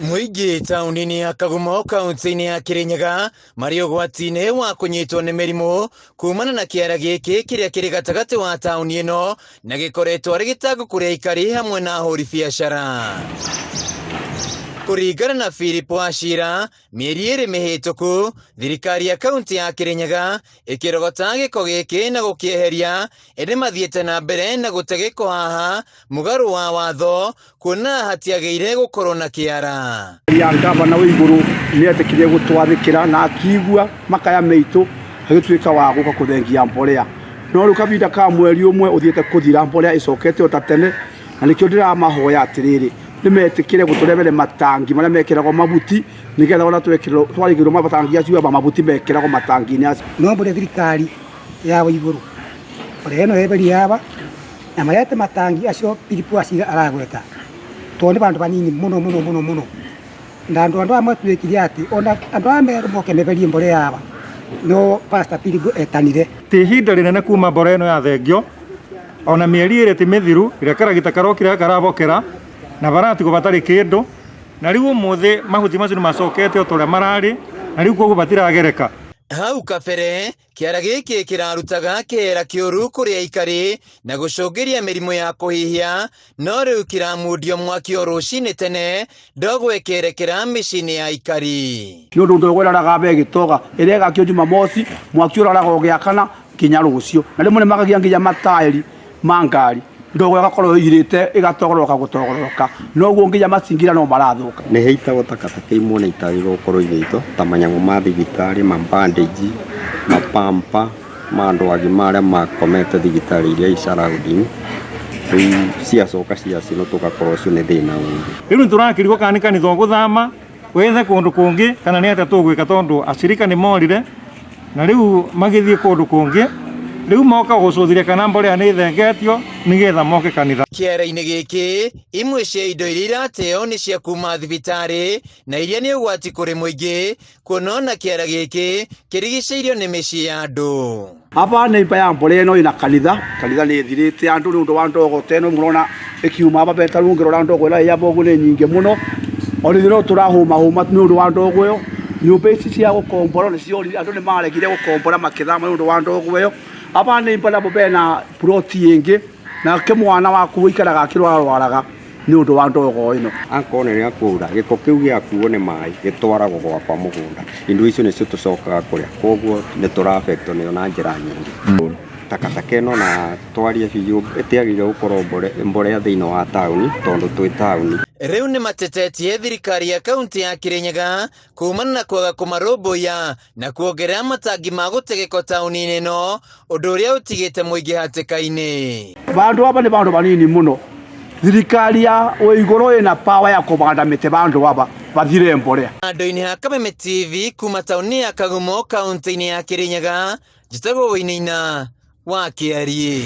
Mũingĩ taũni-inĩ ya Kagumo kaunti-inĩ ya Kirinyaga marĩ ũgwati-inĩ wa kũnyitwo nĩ mĩrimũ kumana na kĩara gĩkĩ kĩrĩa kĩrĩ gatagatĩ wa taũni ĩno na gĩkoretwo arĩ gĩtango kũrĩ aikari hamwe na ahũri biacara. Kũringana na Philip Wachira, mĩeri ĩrĩ mĩhĩtũku, thirikari ya kaunti ya Kirinyaga ĩkĩrogota gĩko gĩkĩ na gũkĩeheria, ĩndĩ mathiĩte na mbere na gũte gĩko haha mũgarũ wa watho kuona hatiagĩire gũkorwo na kĩara. Ya ngavana wĩ igũrũ nĩ etĩkire gũtwathĩkĩra na akiigua makaya maitũ agĩtuĩka wa gũka kũthengia mbolea. No rĩu kahinda ka mweri ũmwe ũthiĩte kũthira mbolea ĩcokete o ta tene, na nĩkĩo ndĩramahoya atĩrĩrĩ, nĩ metĩkĩre gũtũrehere matangi marĩa mekĩragwo mahuti nĩgetha ona twarĩkĩrwo matangi acio mahuti mekĩragwo matangi-inĩ acio. No mbũre thirikari ya wĩ igũrũ mbolea ĩno yeherie haha na marete matangi acio Philip Wachira aragweta tondũ nĩ bandũ banini mũno mũno mũno mũno na andũ aya matuĩkire atĩ ona andũ aya merũ moke meberie mbolea haha no Pastor Philip etanire. Ti ihinda rĩnene kuma mbolea ĩno yathengio ona mĩeri ĩrĩ ti mĩthiru ĩrĩa karagita karokire gakarabokera na baratigwo batarĩ kĩndũ na rĩu ũmũthĩ mahuti macio nĩ macokete o ta ũrĩa mararĩ na rĩu koguo batiragereka. Hau kabere kĩara gĩkĩ kĩrarutaga kĩera kĩũru kũrĩ aikari na gũcũngĩria mĩrimũ ya kũhihia, no rĩu kĩramundio mwaki o rũcinĩ tene ndogo ĩkerekera mĩciĩ-inĩ ya aikari. Nĩ ũndũ ndogo ĩraraga mbere ĩgĩtoga, ĩrĩa ĩgakio Jumamosi, mwaki ũraraga ũgĩakana nginya rũciũ. Na rĩmwe nĩ makagia nginya mataĩri ma ngari, ndogo ĩgakorwo ĩirĩte ĩgatogoroka gũtogoroka. Noguo nginya macingira no marathũka. Nĩ heitagwo takataka imwe na itagĩrĩirwo gũkorwo igĩitwo ta manyamũ ma thibitarĩ, ma bandage, mapamper ma andũ agima arĩa makomete thibitarĩ iria i surrounding. Rĩu ciacoka ciacinwo tũgakorwo ũcio nĩ thĩna ũngĩ. Rĩu nĩ tũrakĩrigwo kana nĩ kanitha ũgũthama wethe kũndũ kũngĩ kana nĩ atĩa tũgwĩka tondũ acirika nĩ morire na rĩu magĩthiĩ kũndũ kũngĩ rĩu moka gũcũthĩrĩria kana mbolea nĩ ĩthengetio nĩgetha moke kanitha. Kĩara-inĩ gĩkĩ, imwe cia indo iria irateo nĩ cia kuma thibitarĩ na iria nĩ ũgwati kũrĩ mũingĩ, kuona ona kĩara gĩkĩ kĩrigicĩirio nĩ mĩciĩ ya andũ. Aba neighbor ya mbolea ĩno ĩna kanitha, kanitha nĩ ĩthirĩte andũ nĩ ũndũ wa ndogo ta ĩno mũrona ĩkiuma aba beta rĩu ũngĩrora ndogo ĩrĩa ĩ aba ũguo nĩ nyingĩ mũno. Ona ithuĩ no tũrahũmahũma nĩ ũndũ wa ndogo ĩyo. Nyũmba ici cia gũkombora nĩ ciorire, andũ nĩ maregire gũkombora makĩthama nĩ ũndũ wa ndogo ĩyo. Aba neighbor nabo bena plot ĩngĩ, nake mwana waku ũikaraga akĩrwararwaraga nĩ ũndũ wa ndogo ĩno. Akorwo nĩ rĩrĩa kwaura, gĩko kĩu gĩakuo nĩ maĩ gĩtwaragwo gwakwa mũgũnda. Indo icio nĩcio tũcokaga kũrĩa, koguo nĩ tũra affect nĩyo na njĩra nyingĩ. Takataka ĩno na twarie biũ ĩtiagĩrĩire gũkorwo mbolea thĩinĩ wa taũni tondũ twĩ taũni. Rĩu nĩ matetetie thirikari ya kaunti ya Kirinyaga kumana na kwaga kũmarũmbũiya na kuongerera matangi ma gũte gĩko taũni-inĩ ĩno, ũndũ ũrĩa ũtigĩte mũingĩ hatĩka-inĩ. Bandu aba nĩ bandu banini mũno, thirikari ya wĩ igũrũ ĩna power ya kũbanda mĩtĩ bandu aba bathire mbolea. Handũ-inĩ ha Kameme TV kuma taũni ya Kagumo kaunti-inĩ ya Kirinyaga, njĩtagwo Wainaina wa Kĩariĩ.